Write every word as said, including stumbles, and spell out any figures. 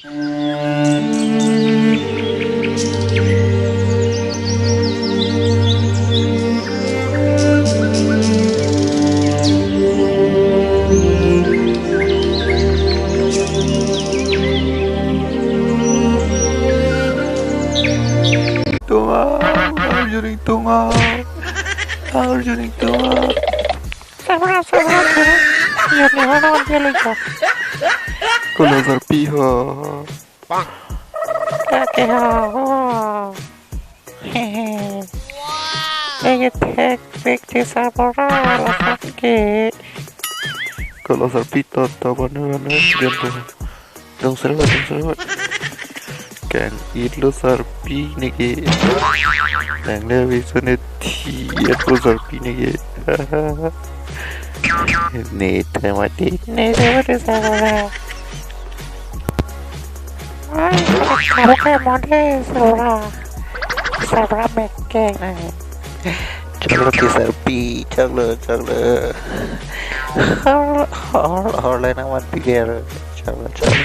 Tunga, arjuning tunga, arjuning tunga. Sabra, sabra, sabra. Yo, ni hono dia lagi. Kolo sarpi ho. Kake ho. Hehe. Lagi thek pik di sabra, lasak ke. Kolo sarpi to, to, banu, banu, dia tu. Dong serwat, dong serwat. Kang-itlo sarpi neke. Nang le bisu ne thi-etlo sarpi neke. Ne te mati, ne te mati sabra. Ai, kamu kayak mode sabra. Sabra mekeng nang. Choklo ke sarpi, choklo, choklo. Hor, hor, hor, le nang mati ger. Choklo, choklo.